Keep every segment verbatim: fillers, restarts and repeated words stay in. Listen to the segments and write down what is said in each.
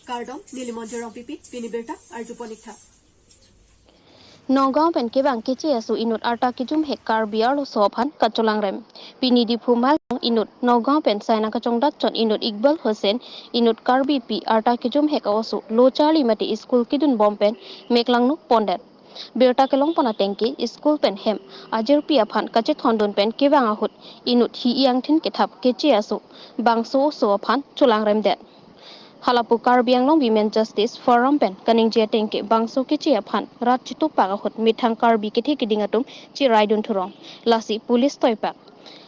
Kardom, neli Monjir Rongpipi, pini birta arjupon ik tha. Nagaon pen kevang keche aso inut arta kejum hek Karbi arloso aphan kacholangrem. Pini Diphu Malong inut Nagaon pen Saina kachongdat chot inut Iqbal Hussain inut Karbipi arta kejum hek aso lo charli mate school kedun bom pen mek langno pondet. Birta kelong pon ateng ke school pen hem ajirpi aphan kachethondun pen kevang ahut inut hi-i angthin kethap keche aso bangso oso aphan cholangremdet. Halapu Karbi Anglong Women Justice Forum pen kaningje ateng ke bangso keche aphan rat chetopak ahut methang Karbi kethe keding atum cheraidun thurong, lasi police toipak.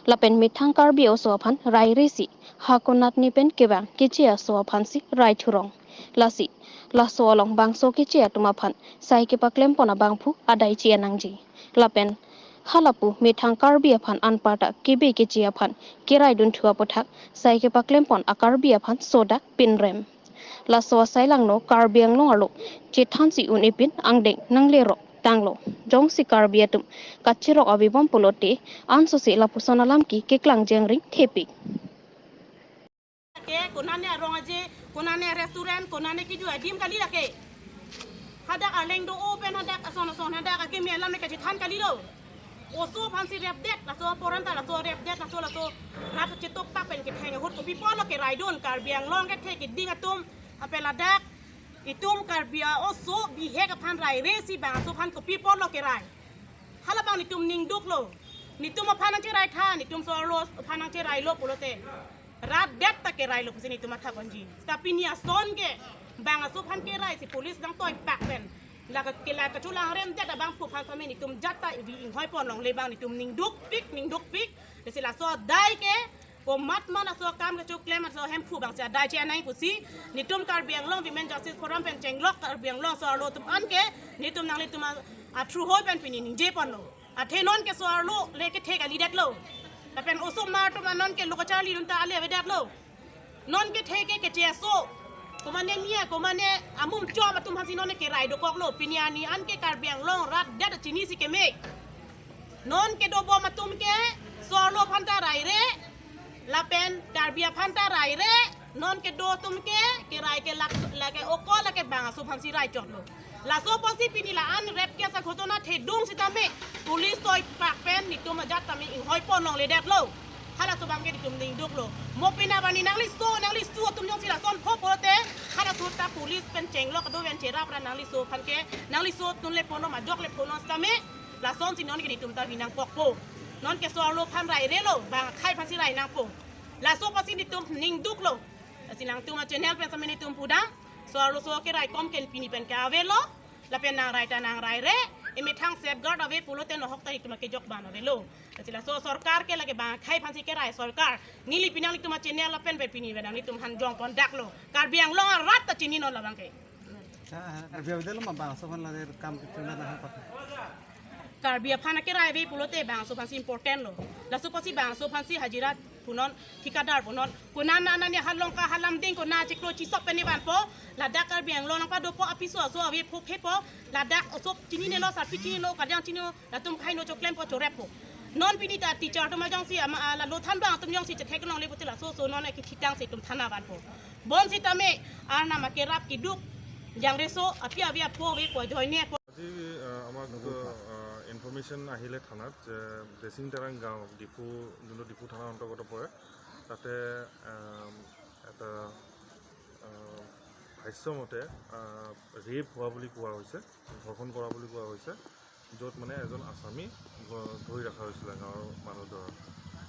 Lapen methang Karbi oso aphan rairesi ha konatne pen kevang keche aso aphansi rai thurong. Lasi laso along bangso keche atum aphan sai kepaklem pon abangphu adai che-en nangji. Lapen halapu methang Karbi aphan anparta kebe keche aphan keraidun thu aputhak sai kepaklem pon a-Karbi aphan sodak pinrem. Laso asai langno Karbi Anglong arlo chethansi un-e pin angdeng nanglerok tanglo. Jongsi Karbi atum kachirok ave bom pulote ansose lapuson alam ke keklang jengring thepik. Ke konane arong aje, konane restaurant, konane kiju adim kali lake. Hadak arleng do-o pen hadak ason ason hadak akeme alam ne kachethan kalilo. Oso aphansi repdet, laso aporan ta laso repdet, laso laso rat chetopak pen ketheng ahut kopi apotlo keraidun Karbi Anglong kethe keding atum, lapen ladak itum Karbi a-oso bihek aphan rairesi bangso aphan kopi apotlo kerai. Halabang netum ningduklo. Netum aphan nangcherai tha, netum so-arlo aphan nangcherailo pulote rat det ta kerailo pusi netum matha ponji. Seta pini ason ke bangso aphan keraisi police nangtoipak pen lake kela kacholangremdet abangphu aphan sami netum jat ta ivi inghoi pon longle bang netum ningdukpik, ningdukpik. Lasi laso adai ke komatma laso akam kechoklem laso Hemphu abangsi adai che-en nang pusi netum Karbi Anglong Women Justice Forum pen chenglok Karbi Anglong so-arlo atum an ke netum nanglitum a-, a-through hoi pen pini ningje ponlo. Athe non ke so-arlo le kethe kalidetlo. Lapen osomar atum an non ke lo kacharlidun ta ale avedetlo. Non kethe ke keche aso. Komane mia, komane amum chom atum aphansi non kerai dokoklo. Pini arni an ke Karbi Anglong rat det chinisi keme. Non kedo bom atum ke so-arlo aphan ta raire, lapen Karbi aphan ta raire, non kedo atum ke kerai ke lak, lake oko lake bangso aphansi rai chotlo. Laso apotsi pini la-an rape case aghotona thedung sitame police toipak pen netum ajat tame inghoi pon longledetlo. Halaso abang ke netum ningduklo. Mo pina bani nangliso, nangliso atum jongsi lason pho pulote halaso ta police pen chenglok do ven cherap ra nangliso aphan ke, nangliso atum le phono majok le phono sitame lasonsi non ke netum ta vi nangkokpo. Non ke so-arlo aphan rairelo, bang akhai aphansi rai nangpo. Laso apotsi netum ningduklo. Lasi nangtum a-channel pen sami netum pudam, so-arlo so kerai kom ken pini pen ke avelo. Lapen nangrai ta nangraire, emethang safeguard ave pulote nohok ta netum kejok ban avelo. Lasi laso sorkar ke lake bang akhai aphansi kerai sorkar. Neli pini nanglitum a-channel lapen pen pini pen nanglitum aphan jong pondaklo. Karbi Anglong arat ta chini non labang ke. Ah, Karbi avedetlo ma bangso aphan lake kam keklem nang patha. Karbi aphan akerai ave pulote bangso aphansi important lo. Laso apotsi bangso aphansi hajira punon, thikadar punon. Konane nane halong ka halam ding kona chiklo chisok pen ne vanpo. Ladak Karbi Anglong nangpadopo apiso aso ave pho phepo. Ladak oso chininelo, sarpi chininelo, karjang chinilo, latum khei no choklempo choreppo. Non pini ta teacher atum ajongsi ama, ah, la lo thanbang atum jongsi chetheklongle pulote laso so non ke thitang si itum thana vanpo. Bonsitame arnam akerap keduk jangreso api avi apho ave po ajoine po. আজি, আহ, আমাক, আহ, ইনফৰমেশ্যন আহিলে থানাত যে দেচিং তেৰাং গাঁও, ডিফু, যোনটো ডিফু থানাৰ অন্তৰ্গত পৰে, তাতে, আহ, এটা, আহ, ভাষ্য মতে, আহ, ৰেপ হোৱা বুলি কোৱা হৈছে, ধৰ্ষণ কৰা বুলি কোৱা হৈছে, য'ত মানে এজন আছামী গ-, ধৰি ৰখা হৈছিলে গাঁৱৰ মানুহ দুজন।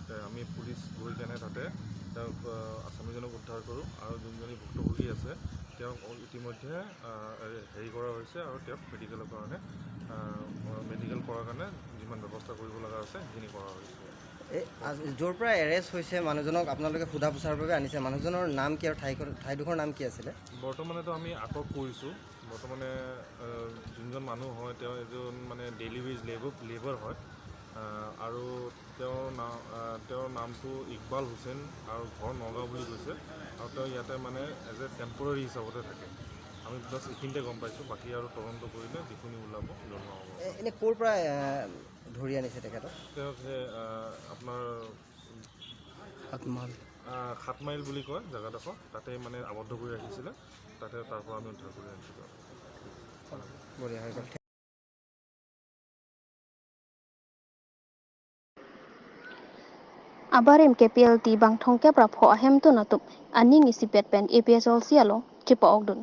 তে আমি পুলিচ গৈ কেনে তাতে তেওঁক, আহ, আছামীজনক উদ্ধাৰ কৰোঁ আৰু যোনজনী ভুক্তভোগী আছে তেওঁক ইতিমধ্যে, আহ, হেৰি কৰা হৈছে আৰু তেওঁক মেডিকেলৰ কাৰণে, আহ, মেডিকেল কৰাৰ কাৰণে যিমান ব্যৱস্থা কৰিব লগা আছে সেইখিনি কৰা হৈছে। এই আজ-, য'ৰ পৰা এৰেষ্ট হৈছে মানুহজনক আপোনালোকে সোধা পোছাৰ বাবে আনিছে, মানুহজনৰ নাম কি আৰু ঠাইখন, ঠাইডোখৰ নাম কি আছিলে? বৰ্তমানেতো আমি আটক কৰিছোঁ। বৰ্তমানে, আহ, যোনজন মানুহ হয় তেওঁ এজন মানে ডেইলি ৱেজ লেবাৰ, লেবাৰ হয়। আহ, আৰু তেওঁৰ নাম, আহ, তেওঁৰ নামটো ইকবাল হুছেইন আৰু ঘৰ নগাঁও বুলি কৈছে। আৰু তেওঁ ইয়াতে মানে এজ এ টেম্পৰেৰী হিচাপতে থাকে। আমি জাষ্ট এইখিনিতে গম পাইছোঁ, বাকী আৰু তদন্ত কৰিলে যিখিনি ওলাব জনোৱা হ'ব। এ-, এনে ক'ৰ পৰা, এ, ধৰি আনিছে তেখেতক? তেওঁক সেই, আহ, আপোনাৰ সাতমাল। আহ, সাত মাইল বুলি কয় জেগাডোখৰ, তাতে মানে আবদ্ধ কৰি ৰাখিছিলে, তাতে তাৰ পৰা আমি উদ্ধাৰ কৰি আনিছিলোঁ। বঢ়িয়া হৈ গ'ল। Abarim K P L T bangthong kep ra pho ahemtun atum aning isipet pen A P H L C along chipa-okdun.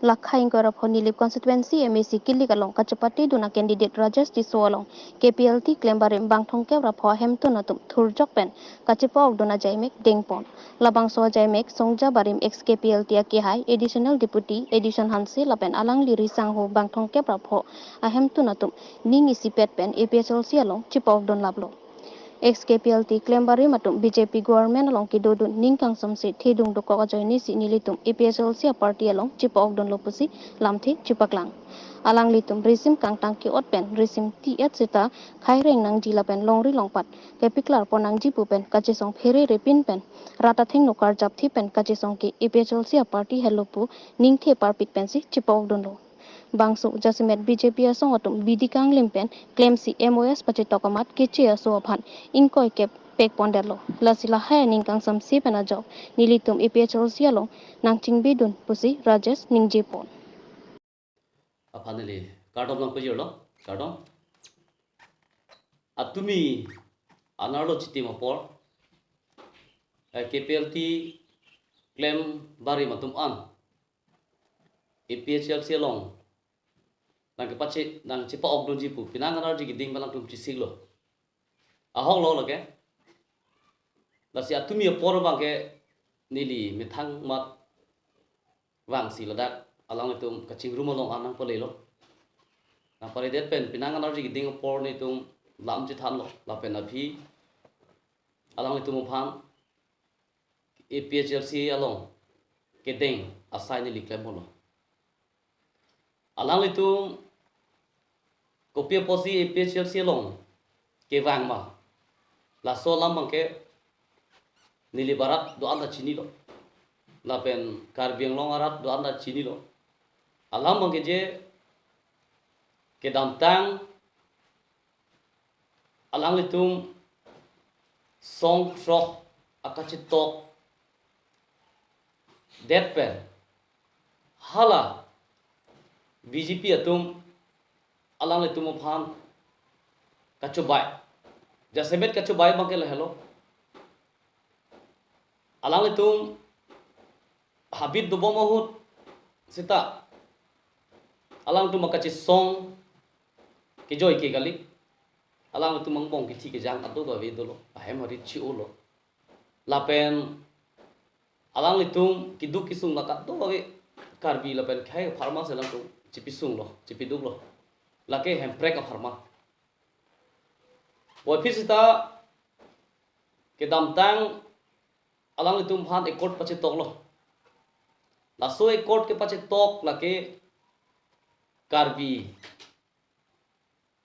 Lakha ingkoi ra pho Nilip constituency M A C kilik along kachepatedun a candidate Rajesh Tisso along K P L T klem barim bangthong kep ra pho ahemtun atum thurjok pen kachipa-okdun ajaimek dengpon. Labangso ajaimek Songja Barim ex K P L T akehai Additional Deputy Addition Hanse lapen alangli risangho bangthong kep ra pho ahemtun atum ning isipet pen A P H L C along chipa-okdun laplo. Ex K P L T klem barim atum B J P government along kedodun ning kangsamse thedung dokok ajoine si nelitum A P H L C a party along chipa-okdunlo pusi lamthe chipaklang. Alanglitum risim kangtang ke-ot pen risim ti-et seta khaireng nangji lapen longri longpat kepiklar pon nangji pu pen kachesong phere repin pen rat athengno karjapthe pen kachesong ke A P H L C a party henlo pu ningthe parpik pensi chipa-okdunlo. Bangso jasemet B J P asong atum bidi kanglim pen klemsi M O S pachetok amat keche aso aphan ingkoi kep pekpondetlo. Lasi lahai aning kangsamse pen ajok nelitum A P H L C along nangchingbidun pusi Rajesh ningjepon. Aphan neli kardom nangpajirlo, kardom. Atumi anerlo chitim apor, eh, K P L T klem barim atum an A P H L C along nangkepache, nangchipa-okdunji pu penang anerji keding alangtum chesiklo. Ahoklo lake. Lasi atumi apor abangke neli methang amat vangsi ladak alanglitum kachingrum along an nangpalelo. Nangpaledet pen penang anerji keding apor nelitum lam chethanlo lapen aphi alanglitum aphan A P H L C along kedeng asai neli klemponlo. Alanglitum kopi apotsi A P H L C along kevang ma, laso alam abangke Nilip arat do-an ta chinilo. Lapen Karbi Anglong arat do-an ta chinilo. Alam abangke je kedamtang alanglitum song throk akachetok det pen hala B J P atum alanglitum aphan kachobai. Jasemet kachobai abangke lahelo. Alanglitum habit dobom ahut seta alangtum akachesong kejoi ke kali. Alangtum angbong kethi kejang ado ave dolo. Ahem hari chi-olo. Lapen alanglitum keduk kesung la kadokave Karbi lapen khei apharman si alangtum chipesunglo, chipeduklo. Lake Hemprek apharman. Puvoiphit seta kedamtang alanglitum aphan accord pachetoklo. Laso accord kepachetok lake Karbi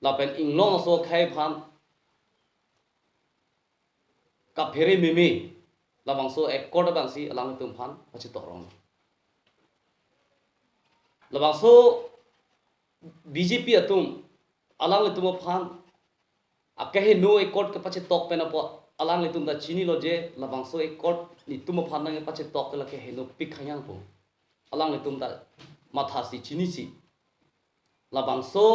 lapen inglong aso akhei aphan kaphere meme labangso accord abangsi alanglitum aphan pachetok rong. Labangso B J P atum alanglitum aphan akeheno accord kepachetok pen apot alanglitum ta chinilo je labangso accord netum aphan nangpachetok ke la kehenopik khanyang pu. Alanglitum ta mathasi chinisi labangso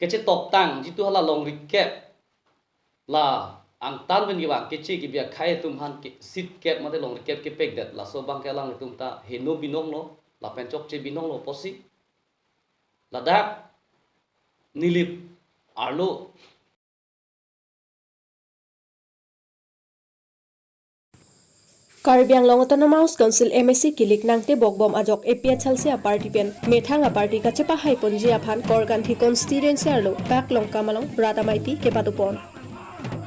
kechetoktang jitu hala longri kep la angtan pen kevang keche kebi akhei atum aphan ke seat kep mate longri kep kepekdet laso abangke alanglitum ta heno binonglo lapen chokche binonglo pusi ladak Nilip arlo. Karbi Anglong Autonomous Council M A C kilik nangtebokbom ajok A P H L C a party pen methang a party kachepahaiponji aphan Korkanthi constituency arlo Paklongkam along rat amaipi kepadopon.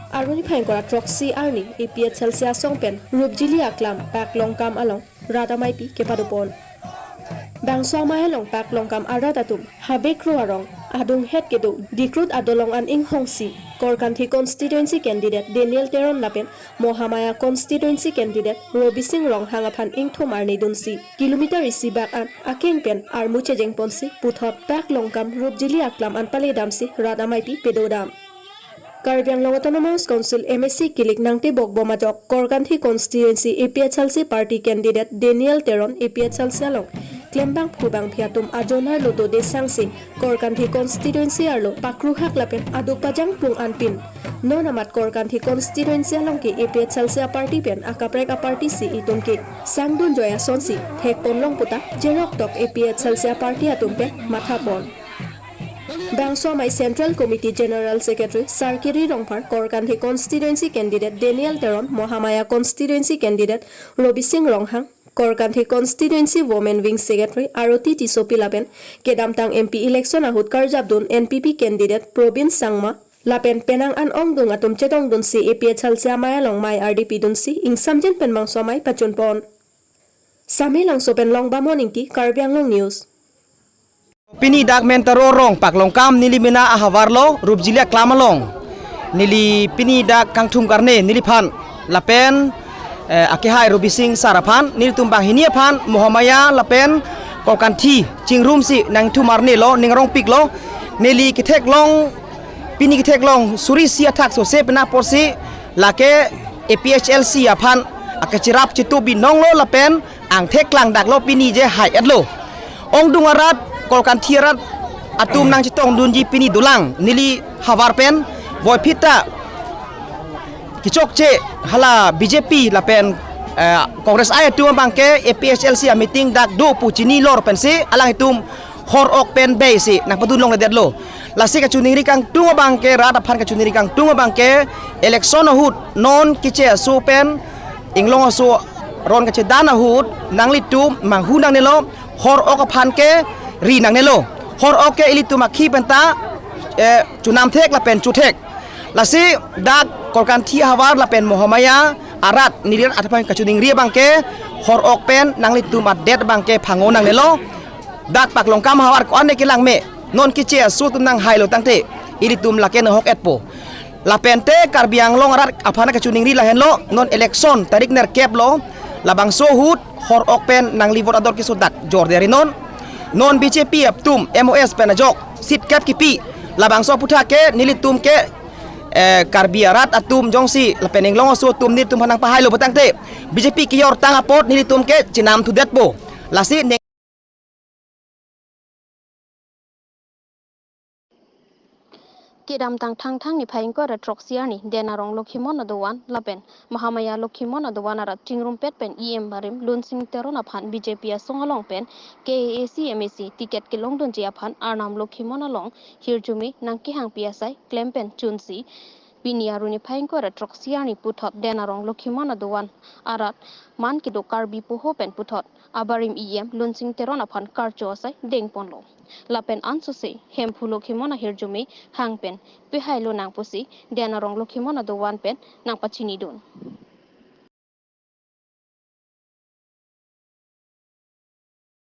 Aruni phai ingkoi ra throksi arni A P H L C asong pen Rupjili aklam Paklongkam along rat amaipi kepadopon. Bangso amei along Paklongkam arat atum Habekro arong adunghet kedo Dikrut adolong an inghongsi Korkanthi constituency candidate Daniel Teron lapen Mahamaya constituency candidate Robising Ronghang aphan ingthum arni dunsi kilometer isi bak an akeng pen armu chejengponsi puthot Paklongkam Rupjili aklam an paledamsi rat amaipi pedodam. Karbi Anglong Autonomous Council M A C kilik nangtebok bom ajok Korkanthi constituency A P H L C party candidate Daniel Teron A P H L C along klembang phubang phi atum ajonar luto desangsi Korkanthi constituency arlo pakruhak lapen aduk pajang pung anpin non amat Korkanthi constituency along ke A P H L C aparty pen akaprek aparty si itum ke sangdun joi asonsi thekpon long puta jerok tok A P H L C aparty atum pen mathapon. Bangso amei Central Committee General Secretary Sarkiri Rongphar, Korkanthi constituency candidate Daniel Teron, Mahamaya constituency candidate Robising Ronghang, Korkanthi constituency Women Wing Secretary Aroti Tissopi lapen kedamtang M P election ahut karjapdun N P P candidate Probin Sangma lapen penang an ongdung atum chetongdunsi A P H L C amei along mei ardi pidunsi ingsamjin pen bangso amei pachunpon. Samelangso pen Longbamon Ingti, Karbi Anglong News. Pini dak Mentaro rong Paklongkam neli mena ahavarlo Rupjili aklam along neli pini dak kangthum karne neliphan lapen, eh, akehai Robising sir aphan, nelitum banghini aphan Mahamaya lapen Korkanthi chingrumsi nangthum arnelo, ning arongpiklo. Neli ketheklong, pini ketheklong suri isi athak sose pen apotsi lake A P H L C aphan akechirap chitup binonglo lapen angthek klangdaklo pini je hai-etlo. Ongdung arat, Korkanthi arat atum nangchetongdunji pini dolang neli havar pen voiphit ta kechokche hala B J P lapen, eh, Congress ai atum abangke A P H L C ameeting dak do pu chinilo pensi alanglitum hor ok pen beisi nangpadun longledetlo. Lasi kachiningri kangtung abangke, rat aphan kachiningri kangtung abangke, election ahut non keche aso pen inglong aso ron kachedan ahut nanglitum manghu nangnelo, hor ok aphan ke ri nangnelo. Hor ok ke ilitum akhi penta, eh, chunam thek lapen chu thek. Lasi dak Korkanthi havar lapen Mahamaya arat neli rat aphan kachiningri abangke, hor ok pen nanglitum adet abangke phango nangnelo. Dak Paklongkam havar ko-an ne kelang me, non keche aso atum nanghailo tangte ilitum lake nahok-etpo. Lapen te Karbi Anglong arat aphan kachiningri lahenlo, non election tarik nerkeplo, labangso ahut hor ok pen nangli vote ador keso dak jorde rinon. Non B J P atum M O S pen ajok seat kep kipi, labangso aputhak ke nelitum ke, eh, Karbi arat atum jongsi lapen inglong aso atum nelitum aphan nangpahailo putangte B J P keyor tang apot nelitum ke chinam thudetpo. Lasi ne Kedamtang Thangthang niphai ingkoi ra throksi arni Den Arong Lokhimon adovan lapen Mahamaya Lokhimon adovan arat chingrumpet pen E M abarim Lunsing Teron aphan B J P asong along pen K A A C M A C ticket kelongdunji aphan Arnam Lokhimon along hirjume nangkehangpi asai klem pen chunsi pini arni niphai ingkoi ra throksi arni puthot Den Arong Lokhimon adovan arat man kedo Karbi poho pen puthot abarim E M Lunsing Teron aphan karcho asai dengponlo. Lapen ansose Hemphu Lokhimon ahirjume hang pen pehailo nang pusi Den Arong Lokhimon adovan pen nangpachinidun.